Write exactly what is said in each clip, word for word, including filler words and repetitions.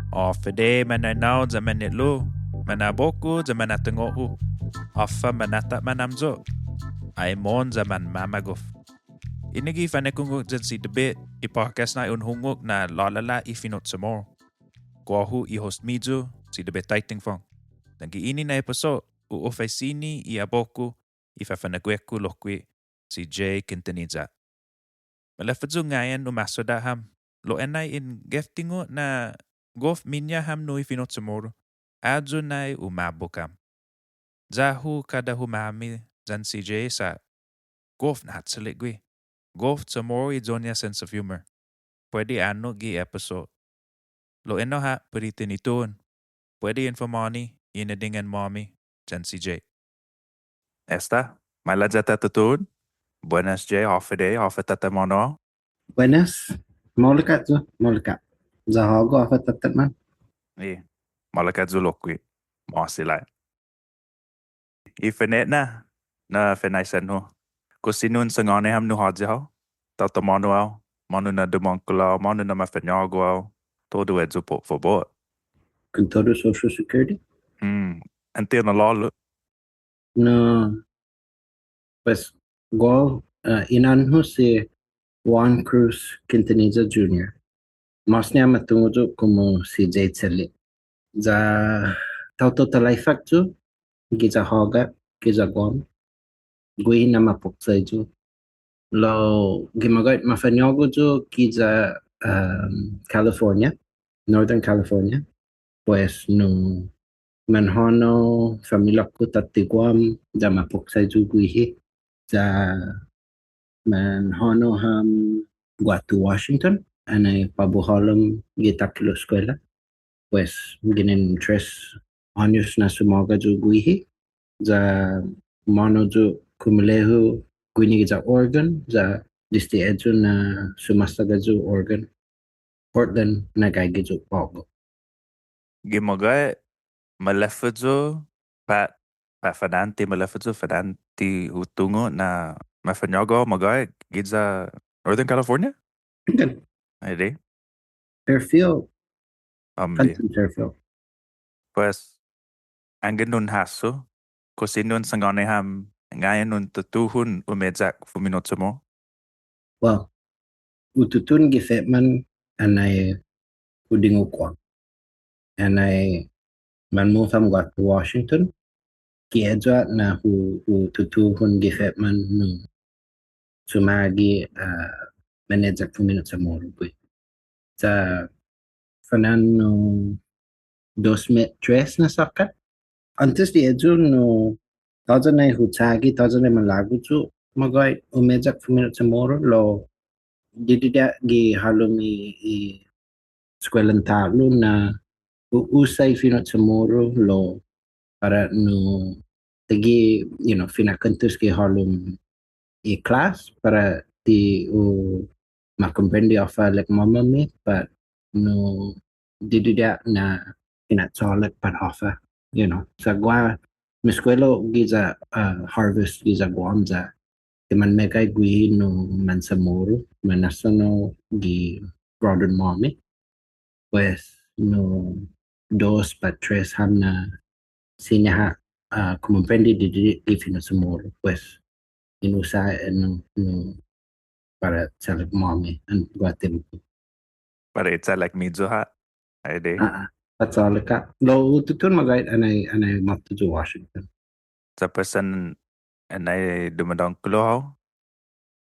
Håfa Adai mañaina-hu yan mañe'lu, manabok-hu yan manatungo'-hu. Håfa manata'mam hamyo. Ai mohon yan manmamagof. Enague' i Fanekungok yan si David, i podcast na un hungok na lålåla' i fino' CHamoru. Guåhu i host-miyu, si David Taitingfong. Yan gi ini na episode, hu ofresi i abok-hu, i fafa'nå'gue-ku lokkue', si Jay Quintanilla. Maleffa yu' ngai'an umasodda' ham, lao annai in gef tungo' na gof me'na ham nu i fino' CHamoru, ayu nai umabok ham. Ya-hu kada humami yan si Jay sa' gof na'chalek gue'. Gof CHamoru i iyo-ña sense of humor. Puede annok gi episode. Lao enao ha' puede tinituhon. Puede in fa'måni i inadingan-måmi yan si Jay. Esta, maila' ya ta tutuhon. Buenas Jay, håfa adai, håfa tatatmanu hao? Buenas. Maolek ha' yu', maolek ha'. Ya hågu, håfa tatatmanu? I, maolek ha' yu' lokkue'. Ma'åse' lai. I fine'nana na finaisen-hu. Kao siña un sangåni ham nu håyi hao? Taotao månu hao, månu na dumångkolo hao, månu na mafañågu hao. Todu eyu, pot fabot. Con todo Social Security? Hmm. Åntes na lålu. No. Pues, guåhu, uh, i na'ån-hu si Juan Cruz Quintanilla Junior Mås ña ma tungo' yu' komu si Jay Che'li. Ya taotao Talaifak yu', giya Hågat, giya Guam. Guihi na mapoksai yu'. Lao gi magåhet mafañågu yu' giya, um, California, Northern California. Pues nu manhånao familia-ku tåtte Guam, ya mapoksai yu' guihi. Ya manhånao ham guatu Washington, anai på'go hålom gi takhilo' eskuela. Pues ginen tres åños na sumåga yu' guihi, ya humånao yu' kumelehu guini giya Oregon, ya desde ayu na sumåsaga yu' Oregon, Portland na gaige yu' på'go. Gi magåhet, maleffa yu' pat, pat fana'an ti, maleffa yu' fana'an ti hu tungo' na mafañågu hao magåhet giya Northern California? Hunggan. Ai adai. Fairfield. Åmbre. Kanton Fairfield. Pues, anggen un hasso, kao siña un sangåni ham ngai'an un tutuhon umeyak fumino' CHamoru? Well, hu tutuhon gi fetman anai hu dingu Guam. Anai manmove ham guatu Washington. Gi eyu ha' na hu, hu tutuhon gi fetman nu sumåga, uh, maneyak fumino' CHamoru gui'. Sa' fana'an nu dos mit tres na såkkan. Åntes di eyu nu tåya' nai hu chagi, tåya' nai malago' yu' magåhet umeyak fumino' CHamoru, lao didide' gi halom i, i eskuelan ta'lo na hu usa i fino' CHamoru lao para nu ti gi, you know, fina'kuentos gi halom i klas para ti u ma komprende håfa ilek-måmi, pat nu didide' na fina'chålek pat håfa, you know. Sa' guaha mi eskuela giya, uh, Harvest giya Guam ya ti manmeggai guihi nu manCHamoru, mannasaonao gi grådon-måmi. Pues nu dos pat tres ham na siña ha', uh, komprende didide' gi fino' CHamoru, pues in usa, eh, nu, nu para chalek-måmi, an guaha tiempo. Para i chalek-miyu ha'? Ai adai. Ah, ah. That's all I got. Lao hu tutuhon magåhet anai, anai måtto yu' Washington. Sa' pues an, anai dumådangkolo hao,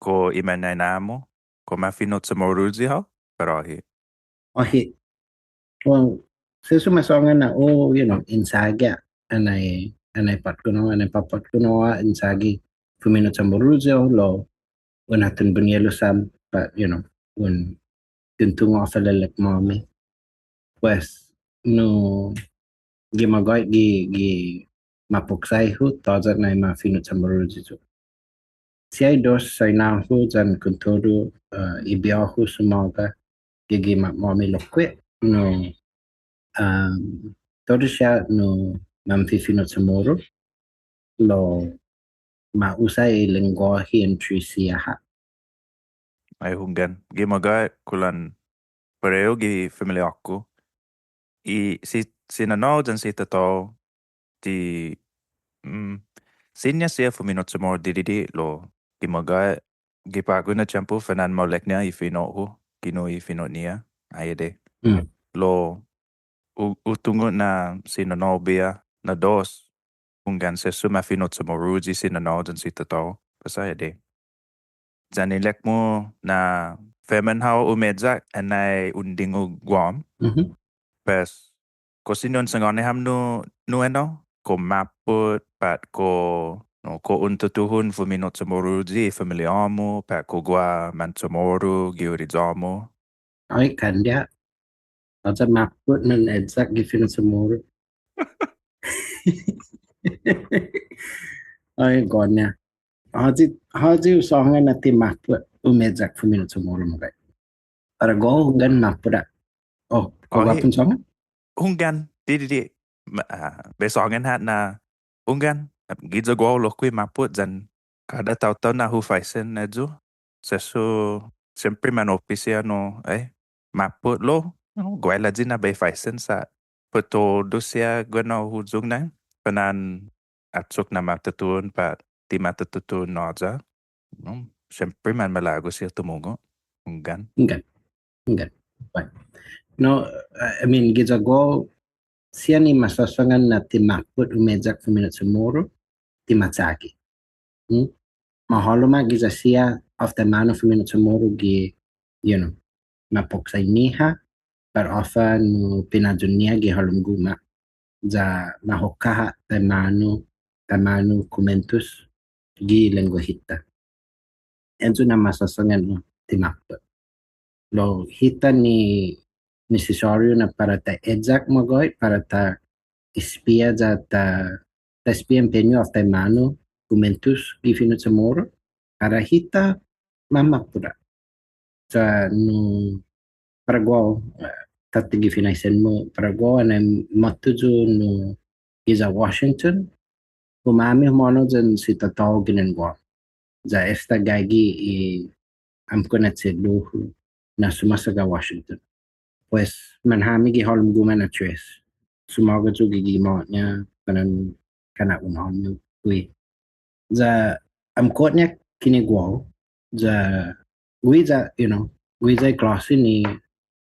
kao i mañaina-mu, kao mafino' CHamoruyi hao, para åhe'? Åhe'. Well, sesso masångan na, oh, you know, in saga, anai, anai påtgon hao, anai påtgon hao, in saga fumino' CHamoruyi hao, lao un aton buñelos ham, pat, you know, un tungo' håfa ilelek-måmi. Pues, nu, gi magåhet gi, gi mapoksai-hu, tåya' nai mafino' CHamoruyi yu'. Si ai dos saina-hu yan kontodu, uh, i bihå-hu sumåga gi gima'måmi lokkue', nu, um, todu siha nu mamfifino' CHamoru, lao ma usa i lengguåhi entre siha ha'. Ai hunggan. Gi magåhet kulan parehu gi familiå-ku. i, si, si nanå-hu yan si tatå-hu ti, mm, siña siha fumino' CHamoru didide' lao, gi magåhet, gi på'go na tiempo, fana'an maolekña i fino'-hu, kinu i fino'-ñiha, ai adai. Mm. Lao, hu, hu tungo' na si nanå-hu biha na dos, hunggan, sesso mafino' CHamoruyi si nanå-hu yan si tatå-hu, pues ai adai. Yan ilek-mu na fitme hao umeyak annai un dingu Guam. Mhm. Pues, kao siña un sangåni ham nu, nu ennao, kao mappot, pat kao, no, kao un tutuhon fumino' CHamoruyi familiå-mu, pat kao guaha man CHamoru gi uriyå-mu. Ai, kandia'. Håya mappot na un eyak gi fino' CHamoru. Ai, guaha. Håyi, håyi hu sångan na ti mappot umeyak fumino' CHamoru, magåhet. Para guåhu hunggan mappot ha'. Oh, kao guaha pun sångan? Hunggan, didide'. Ma-, ah, bai sångan ha' na hunggan, giya guåhu lokkue' mappot yan kada taotao na hu faisen ayu. Sesso, siempre manoppe siha nu, eh, mappot lao, no, guailayi na bai faisen sa' put todu siha guenao huyong nai. Fana'an achok na matutuhon pat ti matutuhon nu håya. No, siempre manmalago' siha tumungo'. Hunggan. Hunggan. Hunggan. Right. No, I mean, giya guåhu, siha ni masåsangan na ti mappot umeyak fumino' CHamoru, ti machagi. Hmm? Mahålom ha' giya siha håf taimanu fumino' CHamoru gi, you know, mapoksai-ñiha, pat håfa nu pinayun-ñiha gi halom guma'. Ya mahokka ha' taimanu, taimanu kumuentos gi lengguahi-ta. Ayu na masåsangan nu ti mappot. Lao hita ni nisisåriu na para ta eyak, magåhet, para ta espia ya ta, ta espia empeñu håf taimanu kumuentos gi fino' CHamoru, para hita mamappot ha'. Sa' nu para guåhu, eh, tåtte gi finaisen-mu, para guåhu annai måtto yu' nu giya Washington, humami humånao yan si tatå-hu ginen Guam. Ya esta gaige i åmko' na che'lu-hu na sumåsaga Washington. Pues, manhami gi halom guma' na tres. Sumåga yu' gi gima'-ña, kalan kana' un añu, gue'. Ya åmko'-ña kinu guåhu, ya guiya, you know, guiya i klåsen ni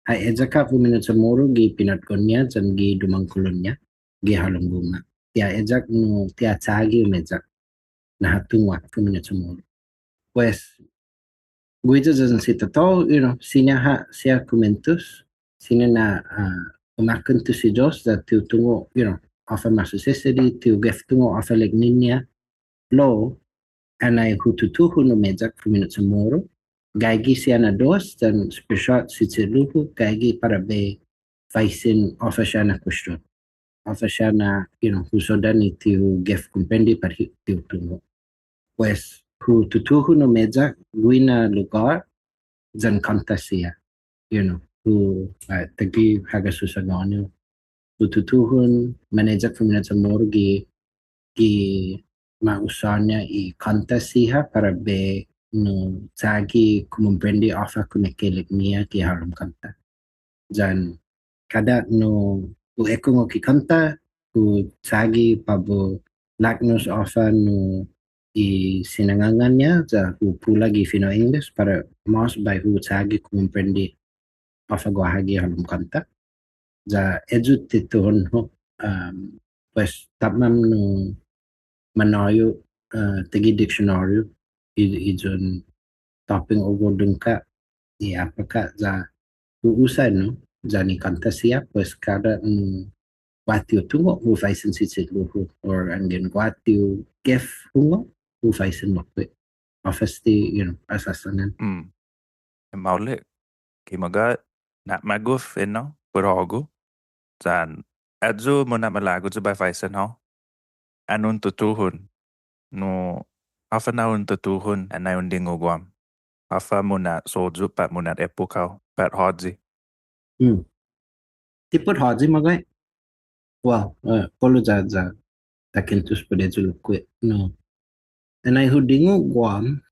ha eyak ha' fumino' CHamoru gi pinatgon-ña yan gi dumångkolo-ña gi halom guma'. Ti ha eyak nu, ti ha chagi umeyak na ha tungo' fumino' CHamoru. Pues, guiya yan si tatå-hu, you know, siña ha' siha kumuentos, siña na, ah, umakkuentos i dos ya ti hu tungo', you know, håfa masusesedi, ti hu gef tungo' håfa ilek-ñiha, lao, annai hu tutuhon umeyak fumino' CHamoru, gaige siha na dos, yan espesiåt si che'lu-hu, gaige para bai faisen håfa siha na kuestion. Håfa siha na, you know, hu sodda' ni ti hu gef komprende pat ti hu tungo'. Pues, hu tutuhon umeyak guihi na lugåt, yan kånta siha. You know, hu, ah, taiguihi hagas hu sangåni yu'. Hu tutuhon maneyak fumino' CHamoru gi, gi ma usåña i kånta siha para bai nu chagi kumomprende håfa kumeke'ilek-ñiha gi halom kånta. Yan kada nu hu ekungok i kånta, hu chagi på'go laknos håfa nu i sinangån-ña, ya hu pula' gi fino' English para mås bai hu chagi kumomprende håfa guaha gi halom kånta. Ya ayu i tutuhon-hu, um, pues, ti åpmam nu manå'yu, eh, taiguihi diksionåriu, i, i iyon Topping Ogo Dungka, i Apaka, ya hu usa nu, yan i kånta siha, pues kada nu guaha ti hu tungo', hu faisen si che'lu-hu, or anggen guaha ti hu gef tungo', hu faisen lokkue'. Håfa este, you know, para sasangan. Mm. Maolek. Ki magåhet, na'magof ennao, put hågu. Yan, ayu muna'malago' yu' bai faisen hao. Anu un tutuhon. Nu, håfa na un tutuhon, annai un dingu Guam. Håfa muna'sohyo' pat muna'epok hao, pat håyi. Hmm. Ti put håyi magåhet. Well, eh, polu ya, ya takuentos put ayu lokkue', no. Annai hu dingu Guam,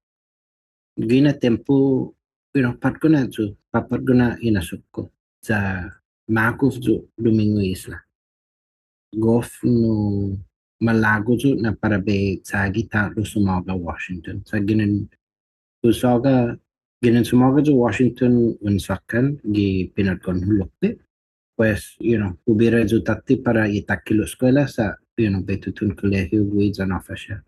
guihi na tiempo, you know, påtgon ha' yu', påtgon ha' hinasso-ku. Ya magof yu' dumingu i isla. Gof nu malago' yu' na para bai chagi ta'lo sumåga Washington. Sa' ginen hu såga, ginen sumåga yu' Washington un såkkan gi pinatgon-hu lokkue'. Pues, you know, hu bira yu' tåtte para i takkilo' eskuela sa', you know, bai tutuhon kolehiu gui' yan håfa siha.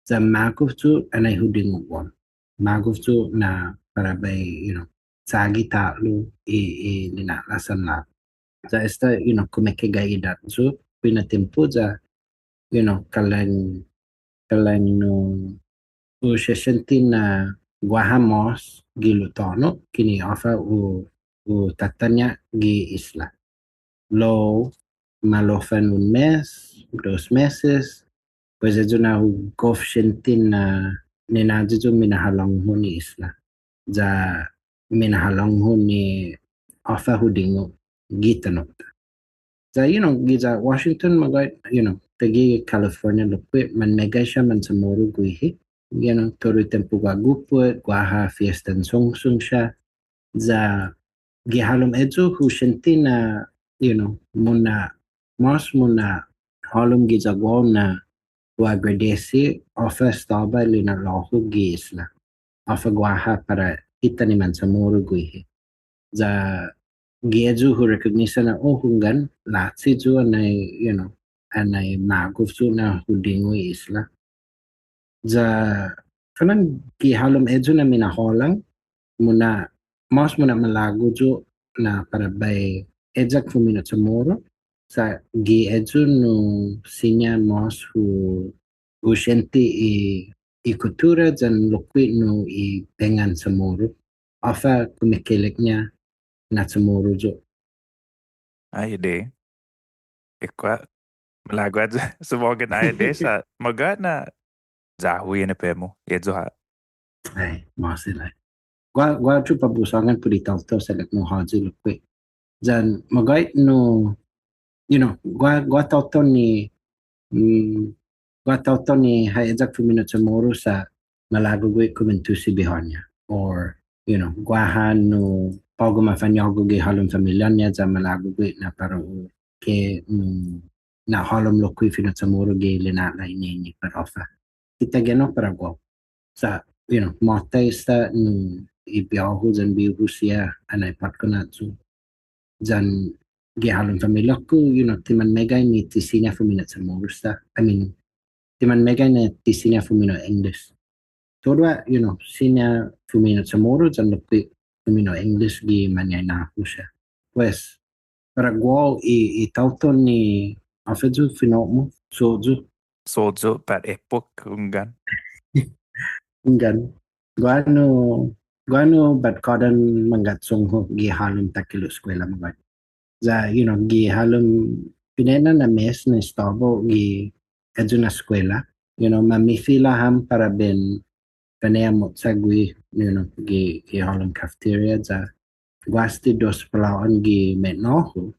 Ya magof yu' anai hu dingu guåhu. Magof yu' na para bai, you know, chagi ta'lo i, i lina'la' sanlagu. Ya esta, you know, kumeke'ga' idåt yu' guihi na tiempo ya, you know, kalang, kalang nu hu sesiente na guaha mås gi lotåno' kinu håfa hu, hu tataña' gi isla. Lao malofan un mes, dos meses, pues ayu na hu gof siente na nina'yi yu' mina'halångu ni isla. Ya mina'halångu ni håfa hu dingu gi tano'-ta. Ya, you know, giya Washington magåhet, you know, taiguihi California lokkue', manmeggai siha Manchamoru guihi. You know, todu i tiempo guaha gupot, guaha fiestan songsong siha. Ya gi halom ayu hu siente na, you know, muna'mås muna'hålom giya guåhu na hu agradesi håfa estaba i lina'lå'-hu gi isla. Håfa guaha para hita ni Manchamoru guihi. Ya gi ayu hu rekonosi na, oh, hunggan, lachi yu' anai, you know, anai magof yu' na hu dingu i isla. Ya kalan gi halom ayu na minahålang, muna'mås muna'malago' yu' na para bai eyak fumino' Chamoru, sa' gi ayu nu siña mås hu, hu siente i, i kuttura yan lokkue' nu i pengnga Chamoru. Håfa kumekeilek-ña na Chamoru yu'. Ai adai. Ekua', malago' ayu sumångan ai adai sa' magåhet na ya-hu i inepre-mu, ayu ha'. Ai, ma'åse' lai. Guaha, guaha otro para bai hu sångan put i taotao sa' ilek-mu håyi lokkue'. Yan magåhet nu, you know, guaha, guaha taotao ni, mm, guaha taotao ni ha eyak fumino' Chamoru sa' malago' gui' kumuentusi bihu-ña. Or, you know, guaha nu på'go mafañågu gi halom familiå-ña ya malago' gui' na para u ke, mm, na'hålom lokkue' fino' Chamoru gi lina'la' i ñeñe para håfa. Ti taiguenao para guåhu. Sa', you know, måtai esta nu i bihu-hu yan bihu-hu siha anai påtgon ayu. Yan gi halom familiå-ku, you know, ti manmeggai ni ti siña fumino' Chamoru esta. I mean, ti manmeggai ni ti siña fumino' English. Todu ha', you know, siña fumino' Chamoru yan lokkue' fumino' English gi mañaina-hu siha. Pues, para guåhu i, i taotao ni, håfa ayu fino'-mu, So'yo. So'yo, pat epok, hunggan. Hunggan. Guaha nu, guaha nu batkådan mangga'chong-hu gi halom takhilo' eskuela magåhet. Ya, you know, gi halom fine'na na mes na estaba gi ayu na eskuela, you know, mamifila ham para bai in fanea mo'na gui', you know, gi, gi halom cafeteria ya guaha este dos palao'an gi me'nå-hu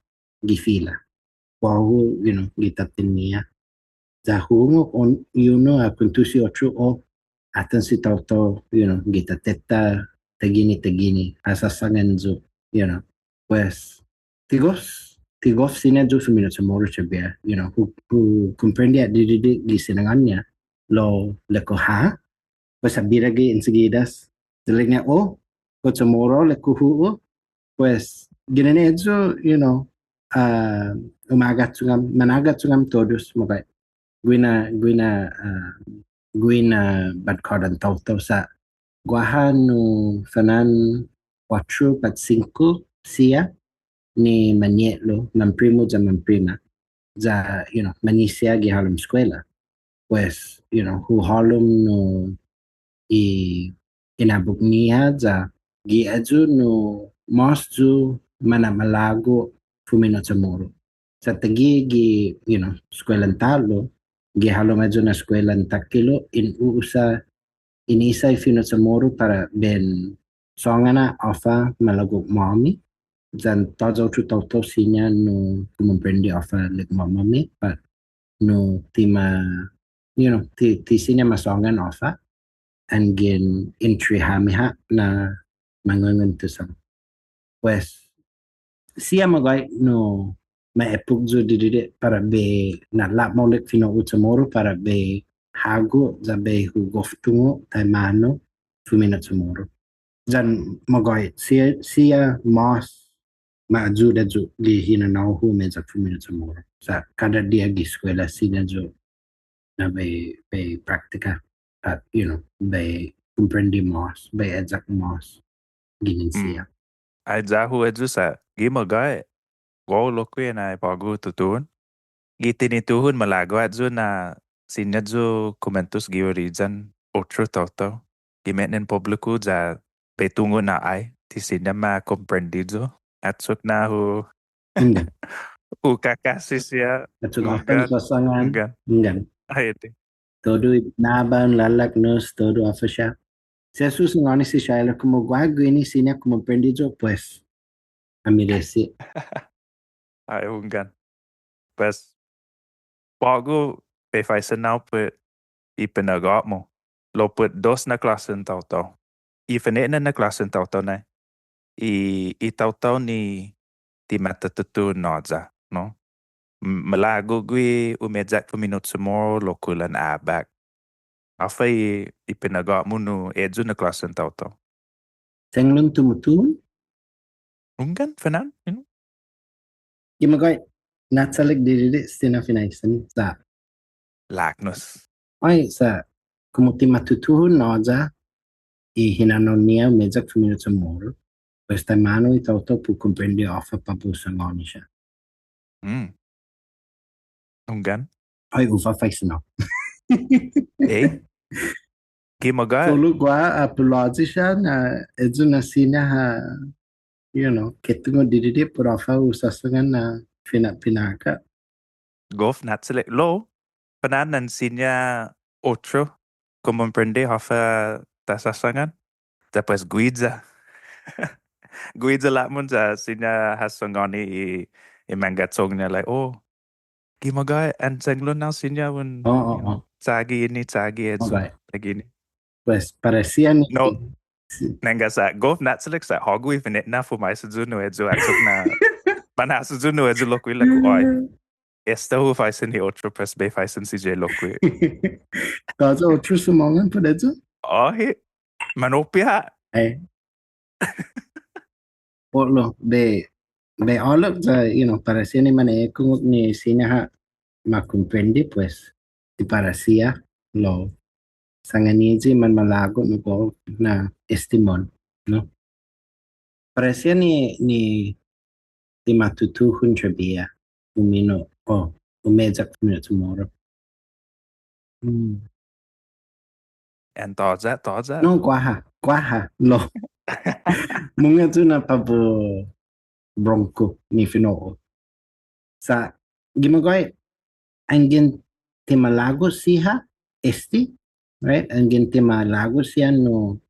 gi fila. Guåhu, you know, gi tatten-ñiha. Ya hu hungok un, i unu ha kuentusi otro, o, atan si taotao, you know, gi tatte-ta, taiguini, taiguini, ha sasangan yu', you know. Pues, ti gof, ti gof siña yu' fumino' Chamoru siha biha, you know, hu, hu komprende ha' didide' gi sinangån-ña, lao ilek-hu ha, pues ha bira gui' insigidas. Ilek-ña, o, kao Chamoru ilek-hu hu'u, pues, ginen ayu, you know, ah, umagachong ham, managachong ham todos, magåhet. Guihi na, guihi na, ah, guihi na batkådan taotao sa' guaha nu fana'an kuåttro pat singko siha ni mañe'lu, manprimu yan manprima. Ya, you know, mañiha siha gi halom eskuela. Pues, you know, hu hålom nu i inabok-ñiha ya gi ayu nu mås yu' mana'malago' fumino' Chamoru. Sa' taiguihi gi, you know, eskuelan ta'lo, gi halom ayu na eskuelan takhilo', in u'usa, in usa i fino' Chamoru para bai in sångan ha' håfa malago'-måmi, yan tåya' otro taotao siña nu kumomprende håfa ilek-måmi, pat nu ti ma, you know, ti, ti siña ma sångan håfa, anggen entre hami ha' na mangunguntos ham. Pues, siha magåhet nu ma eppok yu' didide' para bai na'la'maolek fino' CHamoru para bai hågu ya bai hu gof tungo' taimanu fumino' CHamoru. Yan magåhet siha, siha mås ma ayuda yu' gi hinanao-hu umeyak fumino' CHamoru. Sa' kada diha gi eskuela siña yu' na bai, bai praktika, pat, you know, bai komprende mås, bai eyak mås ginen siha. Ai ya-hu eyu sa', gi magåhet, guåhu lokkue' na på'go tutuhon. Gi tinituhon malago' ha' yu' na siña yu' kumuentos gi uriyan otro taotao. Gi me'nan pupbliku ya bai tungo' na ai, ti siña ma komprende yu'. Achok na hu, hu kåkasse siha. Achok na hu sangåni. Ai, ti. Todu i naba, un lalaknos, todu håfa siha. Sesso sangåni si Shaila komu guaha guini siña komprende yu', pues, amiresi. Ai, hunggan. Pues, på'go bai faisen nai put i pinagat-mu. Lao put dos na klåsen taotao. I fine'nana na klåsen taotao nai. I, i taotao ni ti ma tutuhon nai ya, no? M-, malago' gui' umeyak fumino' CHamoru lao kulan abak. Håfa i, i pinagat-mu nu eyu na klåsen taotao? Senglon tumutuhon? Hunggan, fine'na, you know? Gi magåhet, na'chalek didide' este na finaisen, sa'. Laknos. Ai, sa', komu ti ma tutuhon nai ya i hinanao-ña umeyak fumino' CHamoru, pues taimanu i taotao put komprende håfa para bai sangåni siha. Mm. Hunggan? Ai, hu fafaisen nai. Eh? Gi magåhet? Todu guaha, ah, pulåyi siha na, eyu na siña ha, you know, ketungo' didide' put håfa hu sasangan na fina', finakka'. Gof na'chalek lao, fine'nana siña otro komprende håfa ta sasangan. Ya pues guiya. Guiya la'mon ya siña ha sangåni i, i mangga'chong-ña like, oh, gi magåhet, an senglon nai siña un, oh, oh, you know, oh, chagi ini, chagi eyu, okay, chagi ini. Pues, para siha ni. No. Si. Nangga sa', gof na'chalek sa', hågu i fine'na fumaisa yu' nu eyu achok na. Manhasso yu' nu eyu lokkue' ilek-hu, oi. Esta hu faisen i otro, pues bai faisen si Jay lokkue'. Tåya' otro sumångan put eyu? Oh, he. Manoppe ha'. Eh. Polo, bai, bai ålok ya, you know, para siha ni man ekungok ni siña ha' ma komprende, pues, ti para siha lao sangåni i manmalago' nu kao na estiman, no? Para siha ni, ni ti ma tutuhon trabiha, fumino', oh, umeyak fumino' CHamoru. Hmm. An tåya', tåya'. No, guaha, guaha, lao. Mungnga yu' na på'go bronco ni fino'-hu. Sa' gi magåhet, anggen ti malago' siha este, right? Anggen ti malago' siha nu,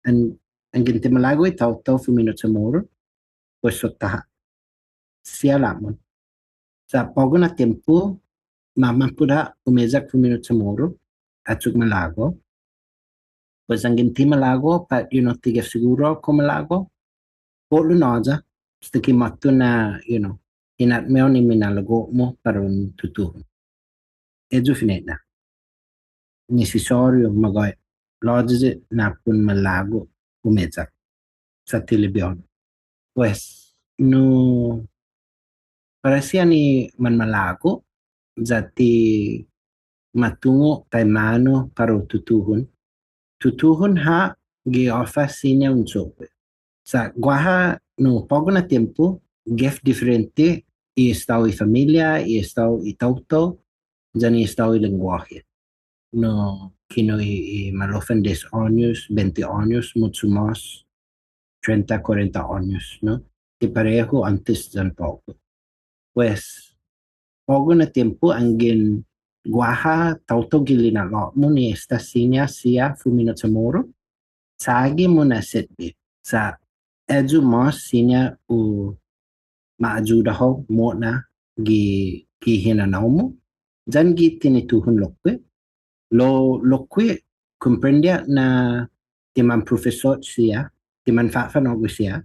an-, anggen ti malago' i taotao fumino' CHamoru, pues sotta ha'. Siha la'mon. Sa' på'go na tiempo, ma-, mappot ha' umeyak fumino' CHamoru, achok malago'. Pues anggen ti malago', pat, you know, ti gef siguru kao malago'. Polu nai ya, esta ki måtto na, you know, hinatme hao ni minalago'-mu para un tutuhon. Eyu fine'na. Nisisåriu magåhet, låyiyi na pon malago' umeyak. Sa' ti libiånu. Pues, nu, para siha ni manmalago', ya ti ma tungo' taimanu para u tutuhon. Tutuhon ha' gi håfa siña un cho'gue. Sa' guaha nu på'go na tiempo, gef diferente i estao i familia, i estao i taotao, yan i estao i lengguåhi. No, kinu i, i maloffan dies åños, bente åños, mucho mås, trenta, kuarenta åños, no? Ti parehu åntes yan på'go. Pues, på'go na tiempo anggen guaha taotao gi lina'la'-mu ni esta siña siha fumino' CHamoru, chagi muna'setbe. Sa' eyu mås siña u ma ayuda hao mo'na gi, gi hinanao-mu, yan gi tinituhon lokkue'. Lao lokkue' komprende na ti manprofesot siha, ti manfafa'nå'gue siha,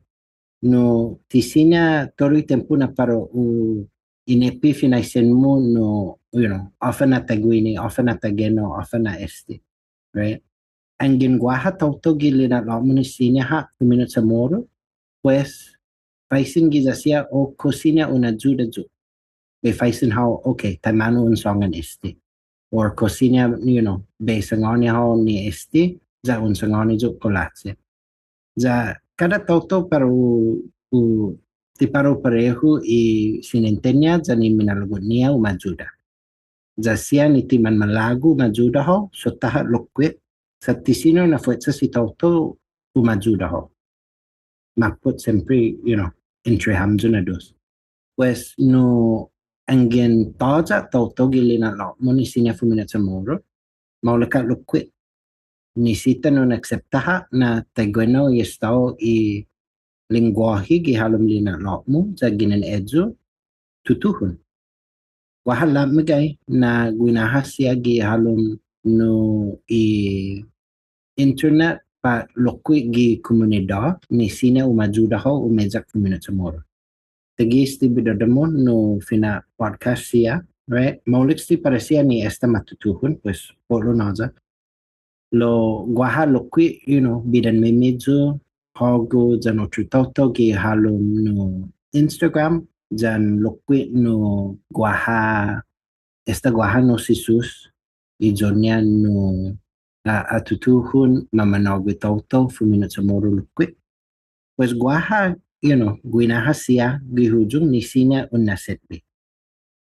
No, ti siña todu i tiempo na para u ineppe finaisen-mu no, you know, håfa na taiguini, håfa na taiguenao, håfa na este, right? Anggen guaha taotao gi lina'la'-mu ni siña ha' fumino' CHamoru, pues, faisen giya siha o kao siña un ayuda yu'. Bai faisen hao, okay, taimanu un sångan este. Or kao siña, you know, bai sangåni hao ni este, ya un sangåni yu' kao lachi. Ya kada taotao para u, u, ti para u parehu i siniente-ña yan i minalago'-ña umayuda. Ya siha ni ti manmalago' umayuda hao, sotta ha' lokkue', sa' ti siña un afuetsas i taotao umayuda hao. Mappot siempre, you know, entre hamyo na dos. Pues, no, anggen tåya' taotao gi lina'la'-mu ni siña fumino' CHamoru, maolek ha' lokkue'. Nisisita un aksepta ha' na taiguenao i estao i lengguåhi gi halom lina'la'-mu, ya ginen eyu, tutuhon. Guaha la'meggai na guinaha siha gi halom nu i internet pat lokkue' gi kumunidåt ni siña umayuda hao umeyak fumino' CHamoru. Taiguihi este bidadå-mu nu fina' podcast siha, right? Maolek este para siha ni esta ma tutuhon, pues, po'lo nåya. Lao guaha lokkue', you know, bidan-miyu, hågu yan otro taotao gi halom nu Instagram, yan lokkue' nu guaha, esta guaha nu sisus, i iyo-ña nu a, a tutuhon, mamanå'gue taotao fumino' CHamoru lokkue'. Pues guaha, you know, guinaha siha gi huyong ni siña un na'setbe.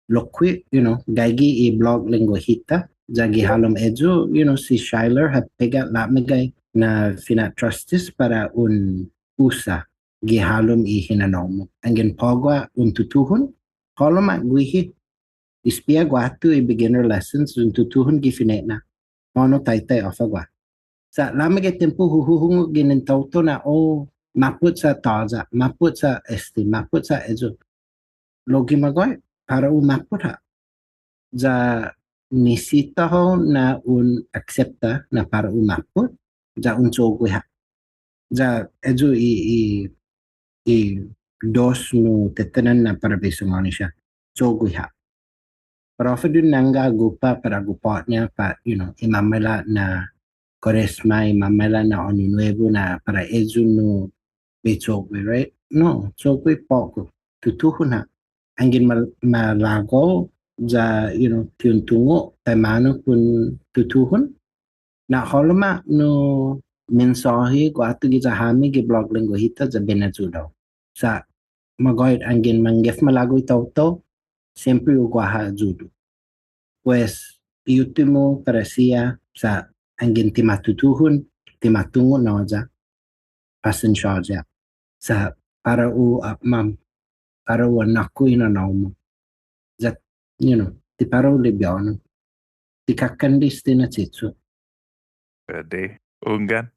Lokkue', you know, gaige i blog lengguahi-ta, ya gi halom eyu, you know, si Schyuler ha pega la'meggai na fina'trastes para un usa gi halom i hinanao-mu. Anggen på'go un tutuhon, hålom ha' guihi. Espia guatu i beginner lessons, un tutuhon gi fine'na. Mo'na taitai håfa guaha. Sa' la'meggai tiempo hu huhungok ginen taotao na, oh, mappot sa' tåya', mappot sa' este, mappot sa' eyu. Lao gi magåhet, para u mappot ha'. Ya nisisita hao na un aksepta na para u mappot, ya un cho'gue ha'. Ya eyu i, i, i dos nu tetehnan na para bai sangåni siha. Cho'gue ha'. Para håfa un nangga agupa' para agupa'-ña pat, you know, i mamaila' na Kuaresma, i mamaila' na Åñu Nuebu na para eyu nu bai cho'gue, right? No, cho'gue på'go. Tutuhon ha'. Anggen ma-, malago' hao ya, you know, ti un tungo' taimanu un tutuhon. Na'hålom ha' nu mensåhi guatu giya hami gi blog lengguahi-ta ya bai in ayuda hao. Sa' magåhet anggen mangef malago' i taotao, siempre u guaha ayudu. Pues, i uttimo para siha, sa' anggen ti ma tutuhon, ti ma tungo' nåya, pasensia. Sa' para u, ah, ma, para u anåkko' i hinanao-mu. Ya, you know, ti para u libiånu. Ti kåkandes este na che'cho'. Put i. Hunggan.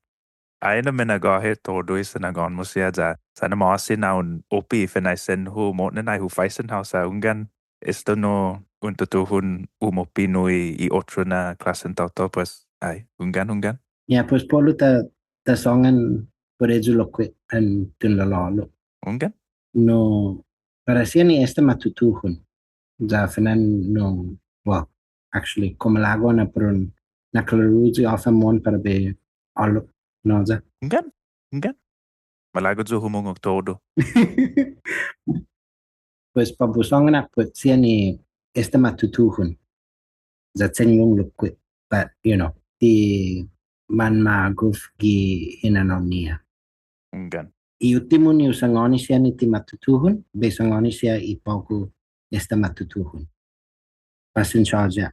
Ai na minagåhet todu i sinangån-mu siha ya. Sa' na'ma'åse' na un oppe i finaisen-hu, mo'na nai hu faisen hao sa' hunggan. Esta nu un tutuhon umoppe nu i, i otro na klåsen taotao, pues, ai, hunggan, hunggan. Ya, pues, po'lo ta, ta sångan put eyu lokkue' an ti un lalålo'. Hunggan. No, para siha ni esta ma tutuhon. Ya fine'na no, well, actually, kao malago' na para un na'klåruyi håfa mohon para bai ålok nåya. Hunggan, hunggan. Malago' yu' humungok todu. Pues, para bai hu sångan ha' put siha ni esta ma tutuhon. Ya chenglong lokkue', but, you know, ti manmagof gi hinanao-ña. Hunggan. I uttimo ni hu sangåni siha ni ti ma tutuhon, bai sangåni siha i på'go esta ma tutuhon. Pasensia.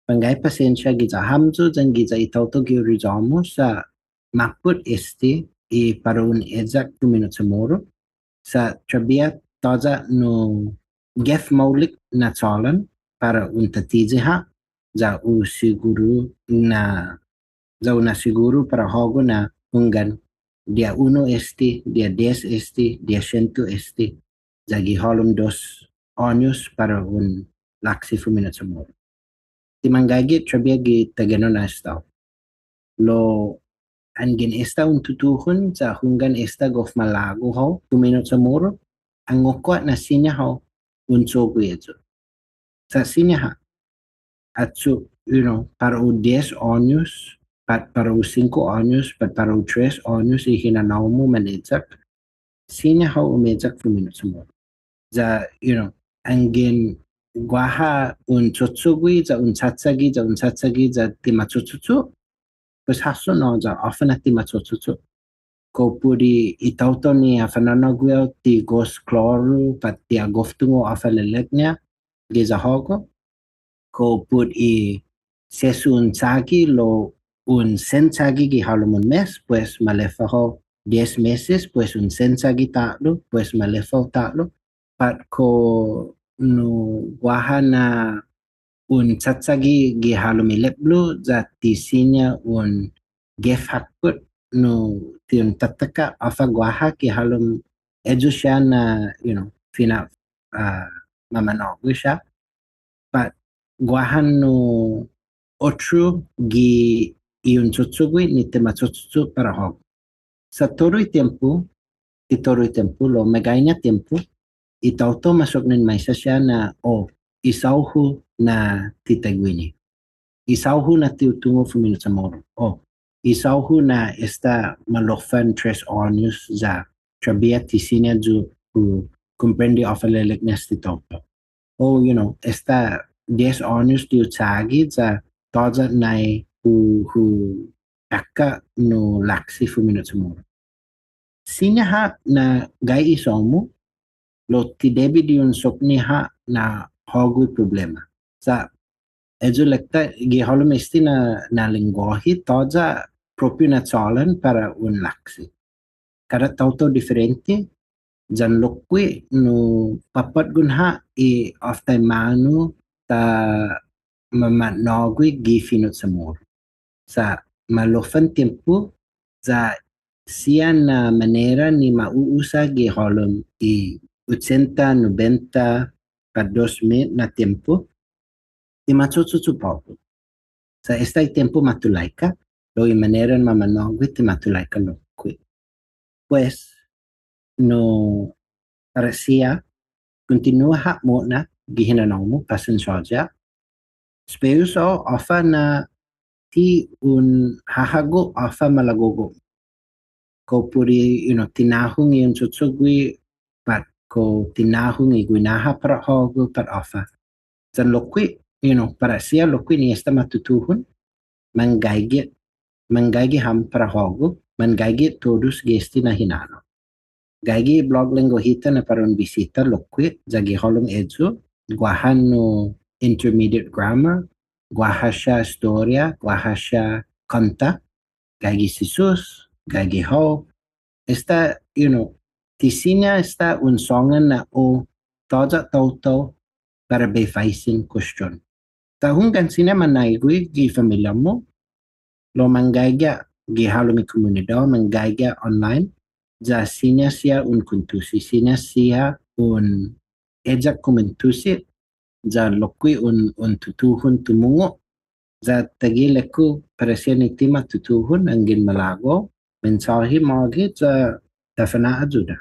Manggai pasensia giya hamyo yan giya i taotao gi uriyå-mu sa' mappot este i para un eyak fumino' CHamoru, sa' trabiha tåya' nu gef maolek na chålan para un tattiyi ha', ya u siguru na, ya u na'siguru para hågu na hunggan, dia unu este, dia dies este, dia siento este, ya gi halom dos åños para un laksi fumino' CHamoru. Ti manggaige trabiha gi taiguenao na estao. Lao anggen esta un tutuhon, sa' hunggan esta gof malago' hao fumino' CHamoru, angokko na siña hao un cho'gue eyu. Sa' siña ha', ayu, you know, para u dies åños, pat para u singko åños, pat para u tres åños i hinanao-mu maneyak, siña hao umeyak fumino' CHamoru. Ya, you know, anggen guaha un cho'cho'gue, ya un chachagi, ya un chachagi, ya ti ma cho'cho'cho', pues hasso no, ya håfa na ti ma cho'cho'cho'. Kao put i taotao ni ha fanå'na'gue hao ti gos klåru, pat ti ha gof tungo' håfa ilelek-ña giya hågu. Kao put i sesso un chagi lao un sen chagi gi halom un mes, pues maleffa hao dies meses, pues un sen chagi ta'lo, pues maleffa hao ta'lo. Pat kao nu guaha na un chachagi gi halom i lepblo, ya ti siña un gef hakkot, nu ti un tatakka' håfa guaha gi halom, eyu siha na, you know, fina', ah, mamanå'gue siha. Pat guaha nu otro gi i un cho'cho'gue ni ti ma cho'cho'cho' para hågu. Sa' todu i tiempo, ti todu i tiempo, lao meggaiña tiempo, i taotao ma soknen maisa siha na, o, i isao-hu na ti taiguini. I isao-hu na ti hu tungo' fumino' CHamoru. O, i isao-hu na esta maloffan tres åños ya trabiha ti siña yu' hu komprende håfa ilelek-ña este taotao. O, you know, esta dies åños ti hu chagi ya tåya' nai hu, hu ekka' nu laksi fumino' CHamoru. Siña ha' na gai i isao-mu, lao ti debi di un sokne ha' na hågu i problema. Sa' eyu ilek-ta gi halom este na, na lengguåhi, tåya' propiu na chålan para un laksi. Kada taotao diferente, yan lokkue' nu påtgon ha' i håftaimanu ta mamanå'gue gi fino' CHamoru. Sa' maloffan tiempo, ya siha na manera ni ma u'usa gi halom i ochenta, nobenta, pat dos mit na tiempo, ti ma cho'cho'cho' på'go. Sa' esta i tiempo matulaika, lao i manera ni mamanå'gue ti matulaika lokkue'. Pues, nu, para siha, kontinua ha' mo'na gi hinanao-mu, pasensia. Espia yu' sa' håfa na ti un hahago' håfa malago'-hu. Kao put i, you know, ti nahong i un cho'cho'gue, pat kao ti nahong i guinaha para hågu, pat håfa. Yan lokkue', you know, para siha lokkue' ni esta ma tutuhon, manggaige, manggaige ham para hågu, manggaige todus gi este na hinanao. Gaige i blog Lengguahi-ta na para un bisita lokkue', ya gi halom eyu, guaha nu intermediate grammar, guaha siha estoria, guaha siha kånta, gaige si Yu'os, gaige hao. Esta, you know, ti siña esta un sångan na u tåya' taotao para bai faisen kuestion. Sa' hunggan siña manaigue gi familia-mu, lao manggaige gi halom i kumunidåt, manggaige online, ya siña siha un kuentusi, siña siha un eyak kumuentusi, ya lokkue' un, un tutuhon tumungo', ya taiguihi ilek-hu para siha ni ti ma tutuhon, anggen malago', mensåhi magi, ya ta fana'ayuda.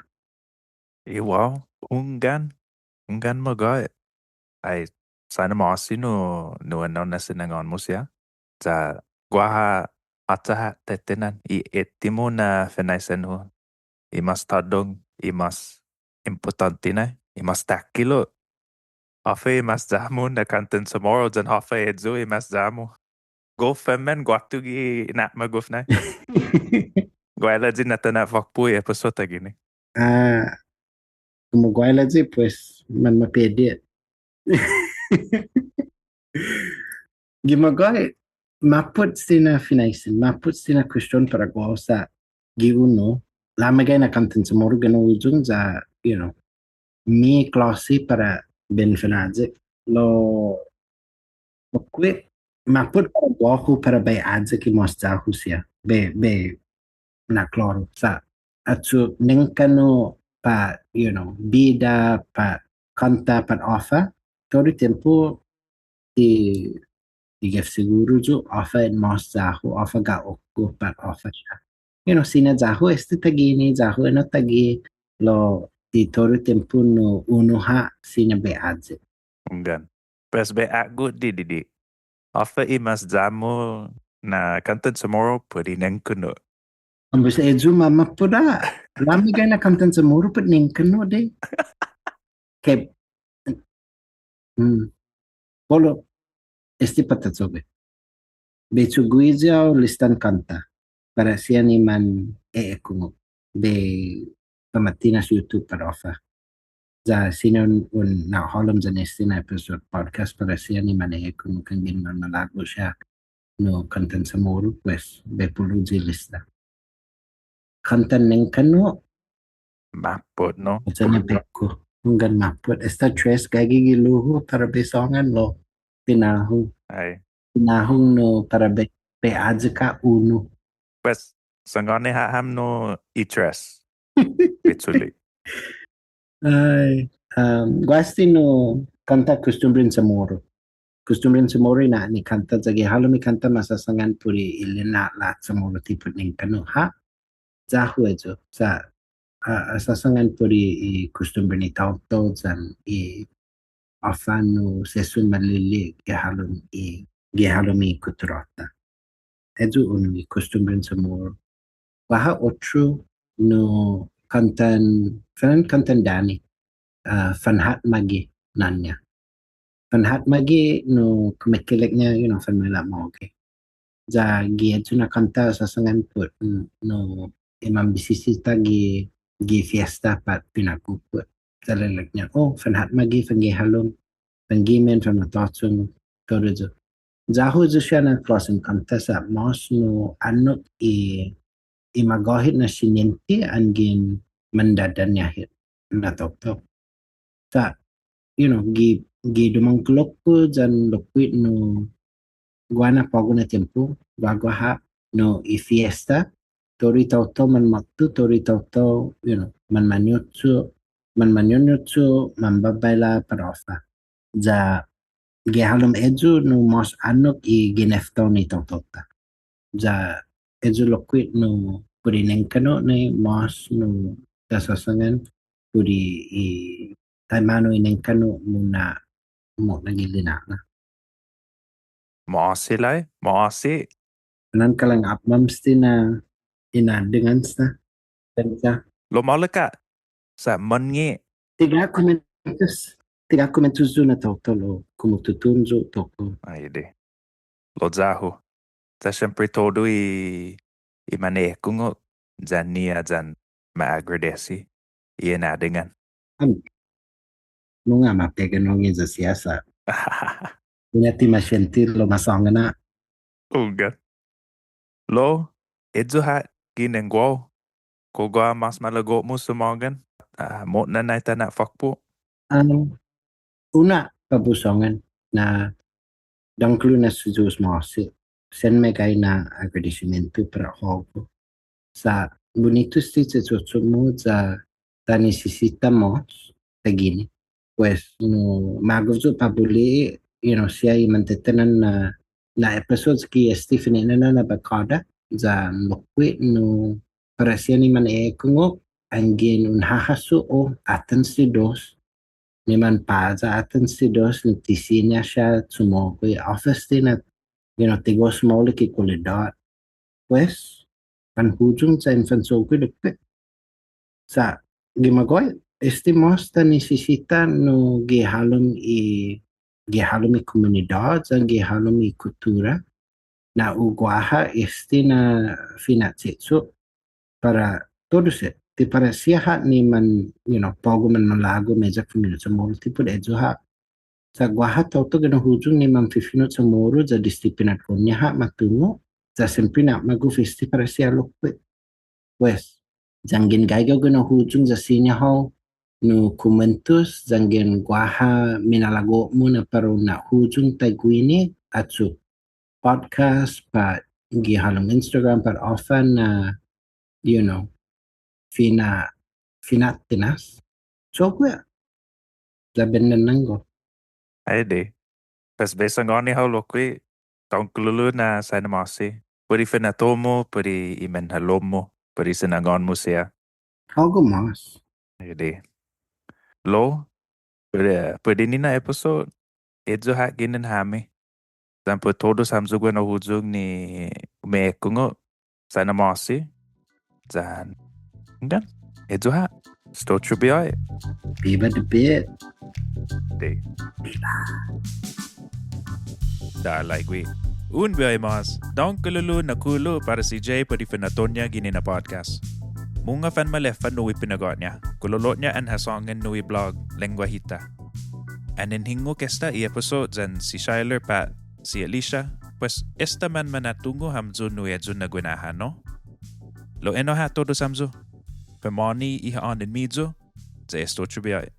I wow, hunggan, hunggan magåhet. Ai, saina ma'åse' nu, nu ennao na sinangån-mu siha. Ya guaha åcha ha' tetehnan i uttimo na finaisen-hu. I mas tåddong, i mas impottånte nai, i mas takhilo'. Håfa i mas ya-mu na kåntan Chamoru yan håfa eyu i mas ya-mu. Gof femmen guatu gi na'magof nai. Guailayi na ta na'fakpo' i episode guini. Ah, komu guailayi, pues, manmapedi. Gi magåhet, mappot este na finaisen, mappot este na kuestion para guåhu sa' gi unu, lameggai na kåntan Chamoru guini na huyong ya, you know, mi klåse para bai in fanayek. Lao lokkue', mappot para guåhu para bai ayek i mas ya-hu siha, bai, bai na'klåru. Sa' ayu nengkanno' pat, you know, bida, pat kånta, pat håfa, todu i tiempo ti, ti gef siguru yu' håfa i mas ya-hu, håfa ga'o-ku, pat håfa siha. you know, siña ya-hu este taiguini, ya-hu enao taiguini, lao i todu tiempo nu unu ha' siña bai ayek. Hunggan. Pues bai åpmam di, di, di. Håfa i mas ya-mu na kåntan Chamoru put i nengkanno'. Ambos eyu mamappot ha'. Lao meggai na kåntan Chamoru put nengkanno' di. Ke, hmm. Polu, este påtta cho'gue. Bai cho'gue hao listan kånta. Para siha ni man e'ekungok. Bai fama'tinas YouTube para håfa. Ya siña un, un na'hålom yan este na episode podcast para siha ni man e'ekungok anggen manmalago' siha nu kåntan Chamoru, pues, bai polu i lista. Kåntan nengkanno'. Mappot, no? Esta na pekku. Hunggan mappot. Esta tres gaige gi luhu para bai sångan lao. Pinahong. Ai. Pinahong nu para bai, bai ayek ha' unu. Pues, sangåni ha' ham nu i tres. Bai chule'. Ai, um, guaha este nu kånta Kustumbren Chamoru. Kustumbren Chamoru na ni kånta, ya gi halom i kånta ma sasångan put i lina'la' Chamoru ti put nengkanno' ha'. Ya-hu eyu, sa', a, a sasångan put i kustumbren i taotao yan i håfa nu sesso ma li'e' gi halom i, gi halom i kutturå-ta. Eyu unu i Kustumbren Chamoru. Guaha otro nu kåntan, fan kåntan Dani, ah, Fanhatmagi na'an-ña. Fanhatmagi nu kumekeilek-ña, you know, fanmaila' magi. Ya gi eyu na kånta sasångan put, n-, nu i manbisisita gi, gi fiesta pat finagu put. Ya ilelek-ña, oh, fanhatmagi, fanggihalom, fanggimen, fanmatåchong, todu eyu. Ya-hu eyu siha na klåsen kånta sa' mås nu annok i, i magåhet na siniente anggen mandadaña' hit na taotao. Sa', you know, gi, gi dumångkolo-ku yan lokkue' nu guaha na på'go na tiempo, guaguaha nu i fiesta, todu i taotao manmåtto, todu i taotao, you know, manmañochu, manmañoñochu, manbabaila para håfa. Ya gi halom eyu nu mås annok i gineftao ni taotao-ta. Ya eyu lokkue' nu put i nengkanno' ni mås nu ta sasångan put i taimanu i nengkanno' muna' mo'na gi lina'la'. Ma'åse' lai, ma'åse'. Nan kalang åpmam este na inadingan esta. Pensa. Lao maolek ha'. Sa' månnge'. Ti ha' kumuentos. Ti ha' kumuentos yu' na taotao lao kumuentos yu' taotao. Ai adei. Lao ya-hu. Sa' siempre todu i, i man e'ekungok, yan-ñiha yan ma agradesi i inadingan. Am. Mungnga ma pega nangga ya siha sa'. Mungnga ti ma siente lao ma sångan ha'. Hunggan. Lao, eyu ha' ginen guåhu. Kao guaha mas malago'-mu sumångan. Ah, mo'na nai ta na'fakpo'. Am, unu pa' bai hu sångan na dångkolo na si Yu'os ma'åse'. Sen meggai na agradesimiento para hågu. Sa' bunitu este i che'cho'-mu ya ta nisisita mås taiguini. Pues, nu, magof yu' para bai li'e', you know, siha i mantetenan na, na episodes ki este fine'nana na Bakåda, ya lokkue' nu para siha ni man e'ekungok, anggen un hahasso, oh, atan si dos, ni manpaya atan si dos, ni ti siña siha chumo'gue, håfa este na, you know, ti gof maolek i kualidåt. Pues, fanhuyong sa' in fancho'gue lokkue'. Sa', gi magåhet, este mås ta nisisita nu gi halom i, gi halom i kumunidåt, sa' gi halom i kuttura. Na u guaha este na fina'che'cho' para todu set. Ti para siha ha' ni man, you know, på'go manmalago' meyak fumino' Chamoru ti put eyu ha'. Sa' guaha taotao guini na huyong ni manfifino' Chamoru ya desde pinatgon-ña ha' ma tungo', ya siempre na'magof este para siha lokkue'. Pues, yanggen gaige hao guini na huyong ya siña hao nu kumuentos, yanggen guaha minalago'-mu na para un na'huyong taiguini, achok podcast, pat gi halom Instagram, pat håfa na, you know, fina', fina'tinas. Cho'gue ha'. Ya bendennanggo'. Ai adei. Pues bai sangåni hao lokkue', dångkolo na saina ma'åse'. Put i finatto-mu, put i, i manhalom-mu. Put i sinangån-mu siha. Hågu mås. Adai. Lao, put, put i na episode, ayu ha' ginen hami. Yan put todus hamyo guini na huyong ni umeekungok, sa' na ma'åse'. Yan, yan. Ayu ha'. Esta otro biåhi. Biba di Pit. Adai. Biba. Dålai gui'. Un biåhi mås, dångkulu na kulu para si Jay put i finatto-ña guini na podcast. Mungnga fanmaleffa nu i pinagat-ña, kololo'ña an ha sångan nu i blog, Lengguahi-ta. Annai hungok esta i episode yan si Schyuler pat si Alicia, pues esta manmanatungo' hamyo nu i ayu na guinahan, no? Lao enao ha' todus hamyo. Fa'nå'gue i ha'ånen-miyu, ya esta otro biåhi.